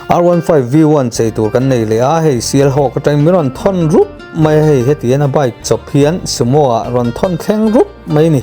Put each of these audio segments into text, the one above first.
R15 V1 chei tur kan nei leh a, hei Sialhawk atangin min rawn thawn rup mai a, hei heti hian a bike chawp hian Sumo ah rawn thawn thleng rup mai a ni.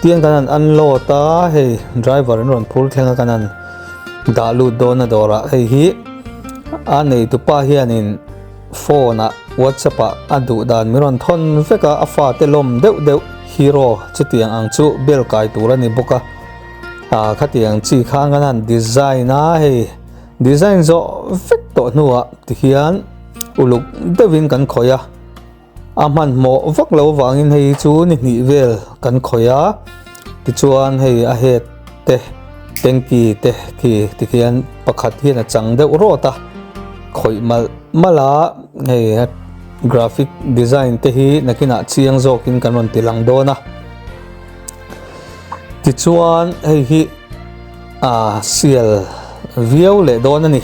Tiang kan han unload a, hei driver in rawn phur thleng a kan han dah lut dawn a dawrah hei hi a neitupa hianin phone ah whatsapp ah a duh dan min rawn thawn vek a, a fate lawm deuh deuh hero chutiang ang chu bel kai tur a ni bawk a. Ah khatiang chi khan kan han design a hei design zawh vek tawh hnuah tihian uluk deuhin kan khawih a a hmanhmawh vak lo avangin hei chu ni hnih vel kan khawih a tichuan hei a head te tanky te khi tikhian pakhat hian a chang deuh rawt a khawih malh malh a hei graphic design te hi nakinah chiang zawkin kan rawn ti lang dawn a. Tichuan hei hi a sial viau leh dawn a ni.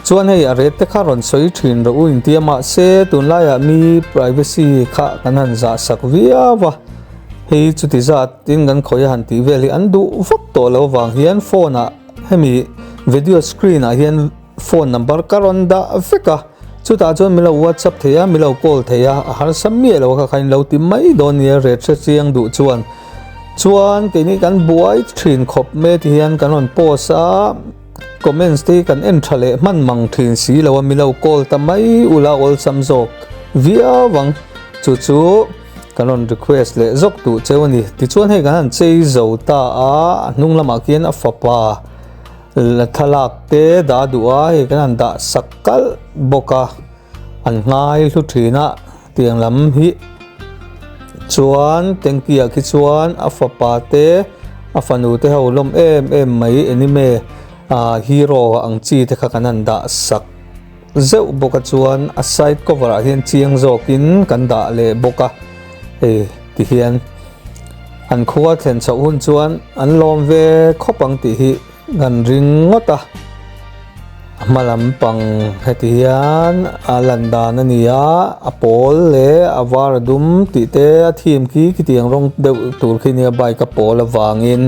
Chuan hei a rate te kha rawn sawi thin rawh u intia mahse tunlaiah mi privacy kha kan han zah sak viau a, hei chuti zat tin kan khawih a han tih vel hi an duh vak tawh lo avang hian phone ah hemi video screen ah hian Phone number ka rawn dah vek a, chutah chuan min lo whatsapp thei a, min lo call thei a, a harsa miah lo kha kha in lo ti mai dawn nia ret hre chiang duh chuan. Chuan keini kan buai thin khawp mai ti hian kan rawn post a, comments te hi kan en tha leh hman mang thin si lo a, min lo call ta mai ula awlsam zawk viau ang chu chu kan rawn request leh zawk duh cheu a ni. Tichuan hei kan han chei zo ta a, a hnung lamah khian a fapa. La thlalak te dah duh a hei kan han dah sak kalh bawk a an ngai hlu thin a tiang lam hi chuan tanky ah khi chuan a fapa te a fanu te ho lawm em em mai anime ah hero ang chi te kha kan han dah sak zeuh bawk a chuan a side cover ah hian chiang zawk in kan dah leh bawk a hei ti hian. An khua thlen chhoh hun chuan an lawm ve khawp ang tih hi kan ring ngawt a. A hma lampang heti hian a lan dan a ni a, a pawl leh a var a dum tih te a theme khi khitiang rawng deuh tur khi nia bike a pawl avangin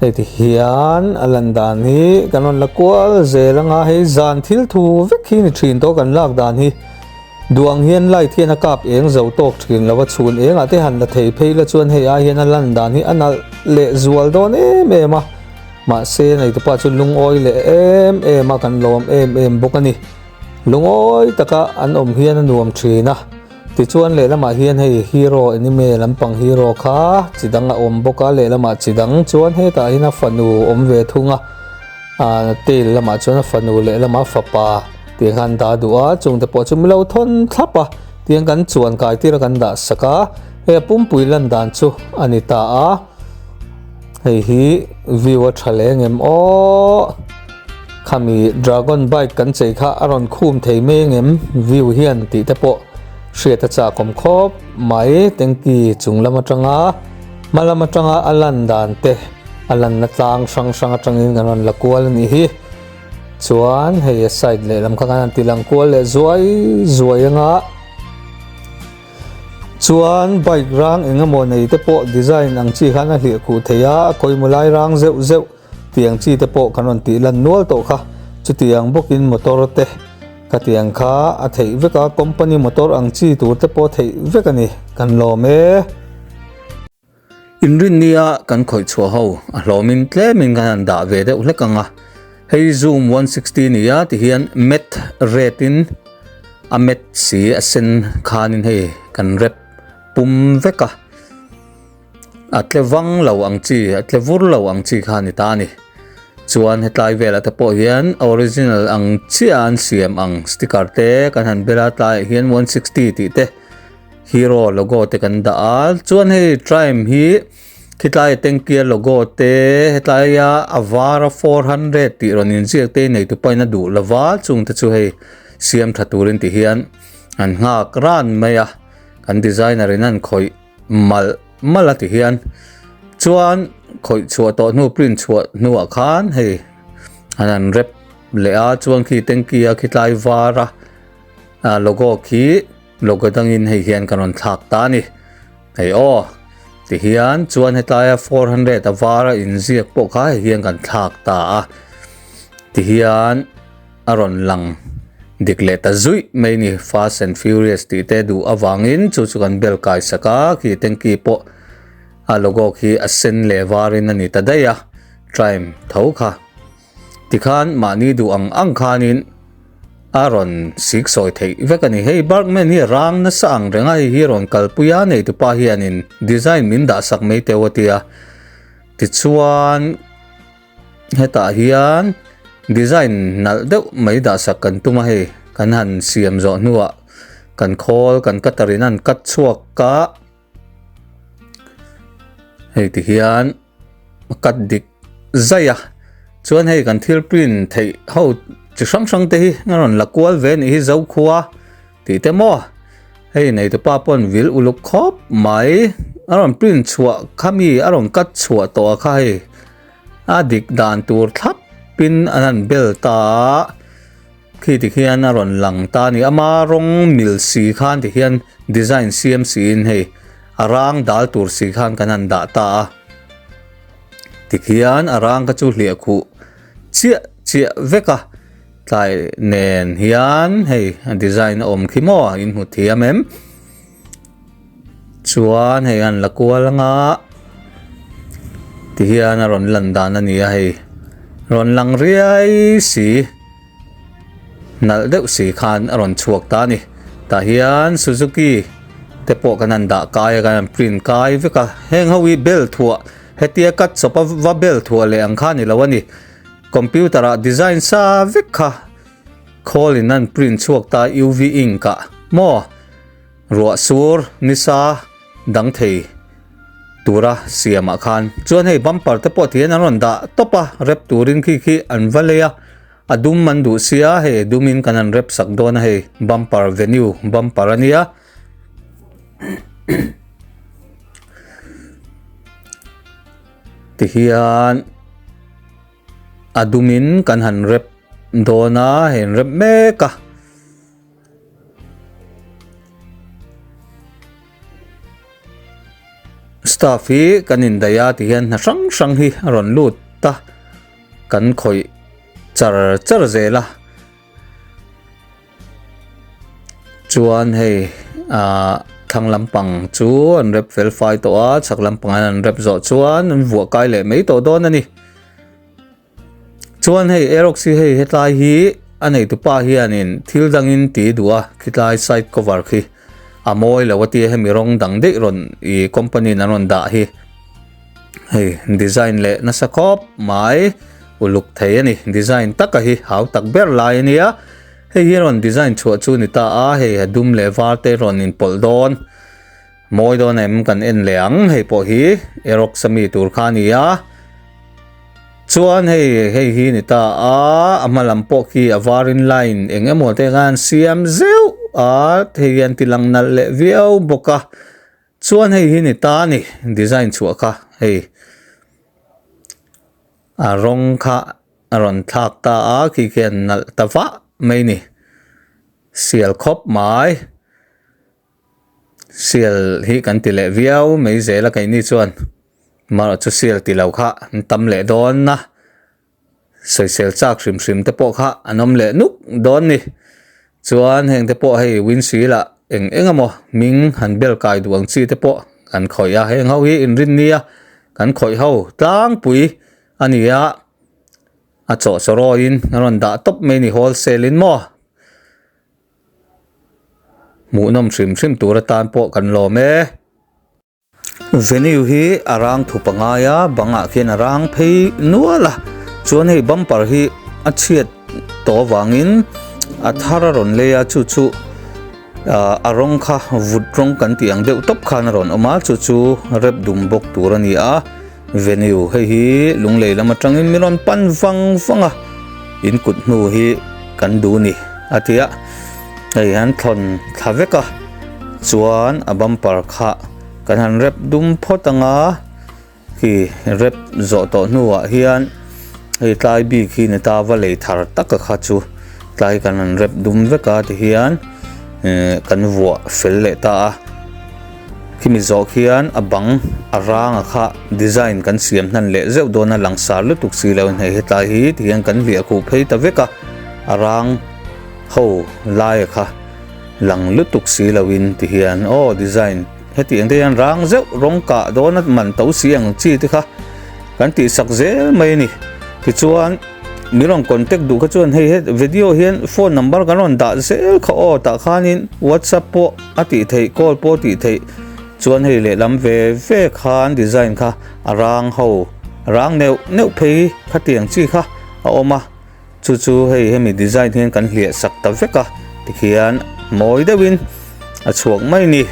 hei ti hian a lan dan hi kan rawn la kual zel anga hei zan thil thu vek hi ni thin tawh kan lak dan hi. Duang hian light hian a kap eng zo tawk thin lo a, chhun engah te han la thei phei la chuan hei ai hian a lan dan hi a nalh leh zual dawn em em a, mahse neitupa chu lungawi leh em em a, kan lawm em em bawk a ni. Lungawi taka an awm hian a nuam thin a, tichuan lehlamah hian hei hero anime lampang hero kha chi dang a awm bawk a, lehlamah chi dang chuan hetah hian a fanu awm ve thung a, tail lamah chuan a fanu lehlamah fapa. Tiang khan dah duh a, chungte pawh chu milo thawn thlap a, tiang kan chuan kai tir a kan dah sak a, hei a pumpui lan dan chu a ni ta a, hei hi view a tha leh ngem aw, khami dragon bike kan chei kha a rawn khum thei mai ngem view hian tih te pawh hriat a chak awm khawp mai, tanky chung lam atanga hma lam atanga a lan dan te a lanna tlang hrang hrang atangin kan rawn la kual a nih hi. Chuan hei a side lehlam kha kan han ti lang kual leh zuai zuai anga chuan bike rang eng emaw nei te pawh design ang chi khan a hliah khuh thei a a kawimawh lai rang zeuh zeuh tiang chi te pawh kan rawn tih lan nual tawh kha chutiang bawkin motor te khatiang kha a theih vek a company motor ang chi tur te pawh theih vek a ni kan lawm e. Inrinnia kan khawih chhuah ho a hlawmin tlemin kan han dah ve deuh hlek ang a, hei zoom 160 nia ti hian mat red in a mat si a sen khanin hei kan rep pum vek a, a tle vang lo ang chi a tle vur lo ang chi kha a ni ta a ni. Chuan hetlai velah te pawh hian original ang chiah an siam ang sticker te kan han bel a tlaiah hian 160 tih te. Hero logo te kan dah a chuan hei Triumph hi khitlaia tanky a logo te hetlaia a var a 400 tih rawn inziak te nei tu pahin a duh lova chung te chu hei siam tha turin ti hian an nghak ran mai a kan designer in an khawih malh malh a ti hian chuan khawih chhuah tawh hnu print chhuah hnuah khan hei an han rep leh a chuan khi tanky a khitlai var a logo khi. Logo dangin hei hian kan rawn thlak ta a ni. Hei aw, ti hian chuan hetlaia 400 a var a inziak pawh kha hei hian kan thlak ta a. Tihian a rawn lang dik leh ta zuih mai ni Fast and Furious tih te duh avangin chu chu kan bel kai sak a, khi tanky pawh a logo khi a sen leh varin a ni ta daih a, Triumph tho kha. Tikhan mahni duh ang ang khanin a rawn sik sawi theih vek a ni. Hei Bergman hi rang nasa ang reng a, hei hi rawn kalpui a, neitupa hianin design min dah sak mai teuh a ti a. Tichuan hetah hian design nalh deuh mai dah sak kan tum a, hei kan han siam zawh hnuah kan khawl kan cutter in an cut chhuak a, hei tihian a cut dik zai a chuan hei kan thil print theih ho chi hrang hrang te hi a rawn la kual ve anih hi zokhua tih te maw hei neitupa pawn vil uluk khawp mai a rawn print chhuah kha mi a rawn cut chhuah tawh a kha hei a dik dan tur thlap in an han bel ta a. Khi ti khian a rawn lang ta a ni. Ama rawng mil si khan ti hian design siam siin hei a rang dal tur si khan kan han dah ta a. Ti khian a rang kha chu hliah khuh chiah chiah vek a. Tlai nen hian hei a design a awm khi maw in hmu thiam em? Chuan hei an la kual anga ti hian a rawn lan dan a ni a hei rawn lang riai si nalh deuh si khan a rawn chhuak ta a ni tah hian Suzuki te pawh kan han dah kai a kan han print kai vek a heng ho hi bel thuah hetia cut chawp a va bel thuah leh ang kha a ni lo a ni computer ah design sa vek kha khawl in an print chhuak ta UV ink ah maw. Ruah sur nisa dang thei tura siamah khan chuan hei bumper te pawh tihian an rawn dah tawp a, rep turin khi khi an va lei a, a dum an duh sia hei dumin kan han rep sak dawn a hei bumper venue bumper a nia. Tihian a dumin kan han rep dawn a hei an rep mek a. Staff hi kan indaih a ti hian hna hrang hrang hi a rawn lut ta kan khawih char char zel a chuan hei ah thlang lampang chu an rep fel fai tawh a chhak lampang an an rep zawh chuan an vuah kai leh mai tawh dawn a ni. Chuan hei Aerox hi hei hetlai hi a neitupa hianin thil dangin ti duh a khitlai side cover khi a mawi lo a tia hemi rawng dang daih rawn ih company in an rawn dah hi hei design leh nasa khawp mai uluk thei a ni design taka hi hau tak ber lai a nia hei hi rawn design chhuah chu ni ta a hei a dum leh var te rawn inpawlh dawn Mawi dawn em kan en leh ang hei pawh hi Aerox a mi tur kha a ni a chuan hei hei hi ni ta a a hma lam pawh khi a var in line eng emaw te khan siam zeuh a hei hian ti lang nalh leh viau bawk a chuan hei hi ni ta a ni design chhuah kha hei a rawng kha a rawn thlak ta a khi khian nalh ta vah mai ni sial khawp mai. Sial hi kan ti leh viau mai zel a keini chuan marawh chu sial ti lo kha an tam leh dawn a sawisel chak hrim hrim te pawh kha an awm leh nuk dawn ni chuan heng te pawh hei windshield ah eng eng emaw hming han bel kai duh ang chi te pawh kan khawih a heng ho hi inrinni a kan khawih ho tlangpui a ni a a chawhchawrawiin a rawn dah tawp mai a ni wholesale in maw. Hmuhnawm hrim hrim tur atan pawh kan lawm e. Venue hi a rang thup a ngai a, bangah khian a rang phei nual a, chuan hei bumper hi a chhiat tawh avangin a thar a rawn lei a, chu chu ah a rawng kha vut rawng kan tih ang deuh tawp khan a rawn awm a, chu chu rep dum bawk tur a ni a. Venue hei hi lunglei lam atangin min rawn pan vang vang a in kut hnu hi kan duh ni a ti a hei hian thlawn thla vek a chuan a bumper kha kan han rep dum phawt anga khi rep zawh tawh hnuah hian hei tlai bik hi ni ta va lei thar taka kha chu tlai kan han rep dum vek a ti hian eh kan vuah fel leh ta a. Khimi zawh khian a bang a ranga kha design kan siam hnan leh zeuh dawn a, langsar lutuk si lo in hei hetlai hi tihian kan hliah khuh phei ta vek a, a rang ho laia kha lang lutuk si lo in tihian aw design heti ang te hian rang zeuh rawng kah dawn a man to si ang chi te kha kan tih sak zel mai a ni. Tichuan mi rawn contact duh kha chuan hei he video hian phone number kan rawn dah zel kha aw tah khanin whatsapp pawh a tih theih call pawh a tih theih chuan hei lehlam ve ve khan design kha a rang ho rang neuh neuh phei khatiang chi kha a awm a chu chu hei hemi design hian kan hliah sak ta vek a tikhian mawi deuhin a chhuak mai a ni.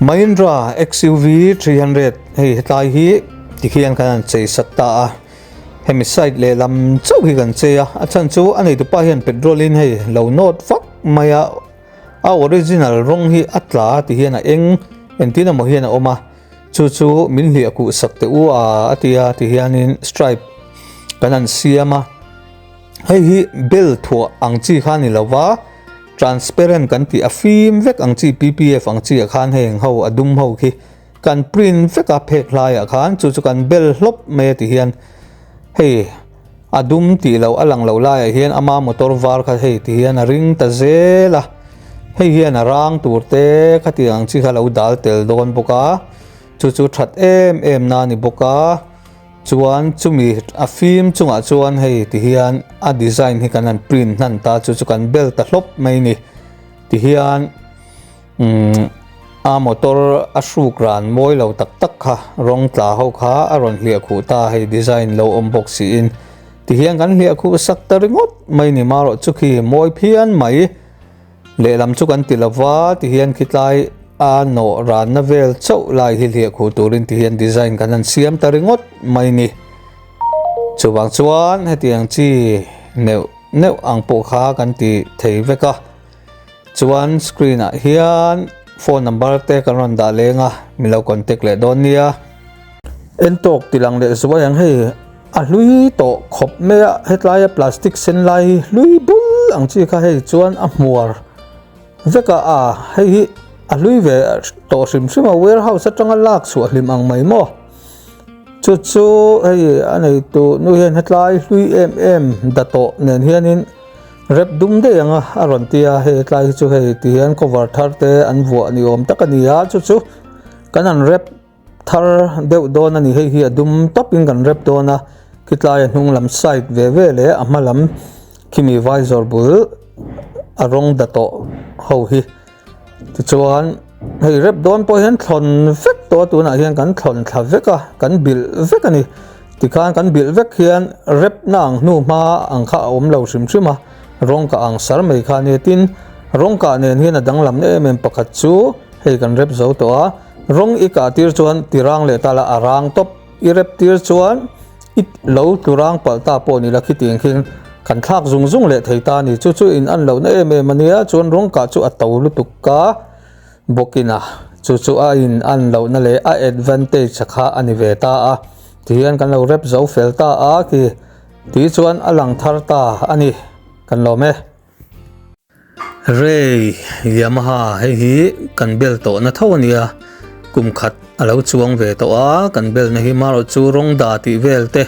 Mahindra XUV 300 hei hetlai hi tikhian kan han chei sak ta a hemi side lehlam chauh hi kan chei a a chhan chu a neitupa hian petrol in hei lo nawt vak mai a a original rawng hi a tla ti hian a eng engtin emaw hian a awm a chu chu min hliah kuh sak teh u a a ti a ti hianin stripe kan han siam a. Hei hi bel thuah ang chi kha ni lova, transparent kan tih a fim vek ang chi PPF ang chi ah khan heng ho a dum ho khi kan print vek a phek hlaiah khan chu chu kan bel hlawp mai a ti hian hei a dum tih loh a lang lo laiah hian ama motor var kha hei ti hian a ring ta zel a, hei hian a rang tur te khatiang ang chi kha lo dal tel dawn bawk a, chu chu that em em na a ni bawk a. Chuan chumi a fim chungah chuan hei ti hian a design hi kan han print hnan ta chu chu kan bel ta hlawp mai ni. Ti hian umm a motor a hruk ran mawi lo tak tak kha rawng tla ho kha a rawn hliah khuh ta hei design lo awm bawk siin ti hian kan hliah khuh sak ta ringawt mai ni marawh chu khi mawi phian mai. Lehlam chu kan ti lova tihian khitlai a nawh ranna vel chauh lai hi hliah khuh turin tihian design kan han siam ta ringawt mai ni. Chuvang chuan hetiang chi neuh neuh ang pawh kha kan ti thei vek a. Chuan screen ah hian phone number te kan rawn dah leng a, min lo contact leh dawn nia. En tawk ti lang leh zuai ang hei. A hlui tawh khawp mai a, hetlaia plastic sen lai hi hlui bul ang chi kha hei chuan a hmuar vek a, a hei hi a hlui ve tawh hrim hrim a warehouse atanga lak chhuah hlim ang mai maw chu chu hei a neitu nu hian hetlai hlui em em da tawh nen hianin rep dum daih ang a a rawn ti a, hei hetlai hi chu hei ti hian cover thar te an vuah ni awm tak a ni a, chu chu kan han rep. Thar deuh dawn a ni, hei hi a dum tawpin kan rep dawn a, khitlai a hnung lam side ve ve leh a hma lam khimi vai zawr bul a rawng da tawh ho hi tichuan hei rep dawn pawh hian thlawn vek tawh a tunah hian kan thlawn thla vek a kan bilh vek a ni tikhan kan bilh vek hian rep na ang hnu hma ang kha a awm lo hrim hrim a rawng kah ang sar mai kha a nia tin rawng kah nen hian a danglam em em pakhat chu hei kan rep zo tawh a. Rawng i kah tir chuan ti rang leh ta la a rang tawp i rep tir chuan i lo tlu rang palh ta pawh ni la khitiang khian kan thlak zung zung leh thei ta a ni. Chu chu in an lohna em em a nia chuan rawng kah chu a to lutuk ka bawkin a chu chu a in an lohna leh a advantage kha a ni ve ta a tihian kan lo rep zo fel ta a khi tih chuan a lang thar ta a ni kan lawm e. Rei, Yamaha hei hi kan bel tawh na tho a nia, kum khat a lo chuang ve tawh a, kan belna hi marawh chu rawng da tih vel te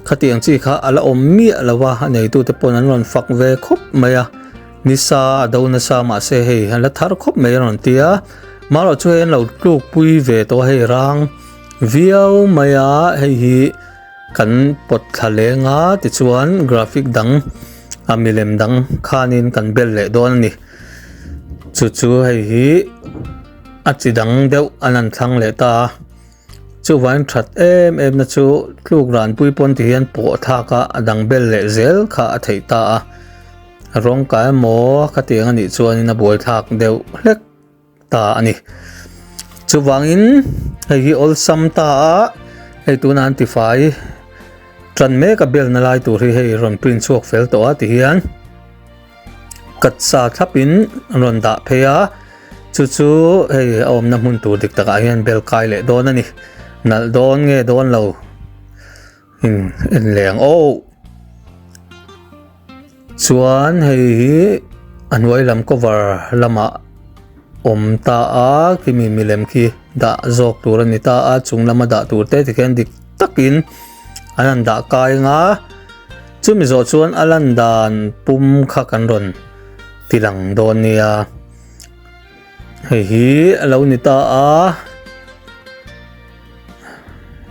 khatiang chi kha a la awm miah lo a, a neitute pawn an rawn fak ve khawp mai a, nisa a do nasa mahse hei an la thar khawp mai a rawn ti a, marawh chu hei an lo tluk pui ve tawh a hei rang viau mai a, hei hi kan pawt thla leng a tichuan graphic dang. A milem dang khanin kan bel leh dawn a ni. Chu chu hei hi a chi dang deuh an han thlang leh ta a. Chuvangin that em em na chu tluk ranpui pawn ti hian pawh thlak a a dang bel leh zel kha a theih ta a. Rawng kai emaw khatiang a nih chuanin a buai thlak deuh hlek ta a ni. Chuvangin hei hi awlsam ta a, hei tunah an tifai tan mek a belna lai tur hi hei rawn print chhuak fel tawh a ti hian cut sa thlapin an rawn dah phei a, chu chu hei a awmna hmun tur dik takah hian bel kai leh dawn a ni. Nalh dawn nge dawn lo in en leh ang aw. Chuan hei hi a hnuai lam cover lamah. awm ta a, khimi milem khi dah zawk tur a ni ta a, chung lama dah tur te tikhian dik takin an han dah kai ang a, chumi zawh chuan a lan dan pum kha kan rawn ti lang dawn nia. Hei hi a lo ni ta a,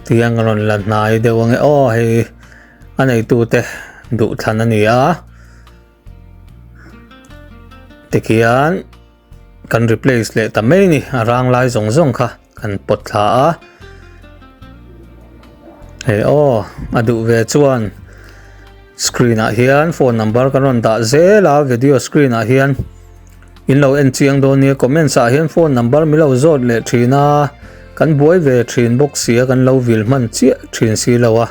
tiang ka rawn la hnai deuh ange aw hei a neitute duhthlan a ni a. Tikhian kan replace leh ta mai ni a rang lai zawng zawng kha kan pawt thla a hei aw a duh ve chuan screen ah hian phone number kan rawn dah zel a video screen ah hian in lo en chiang dawn nia comments ah hian phone number mi lo zawt leh thin a kan buai ve thin bawk sia kan lo vil hman chiah thin si lo a.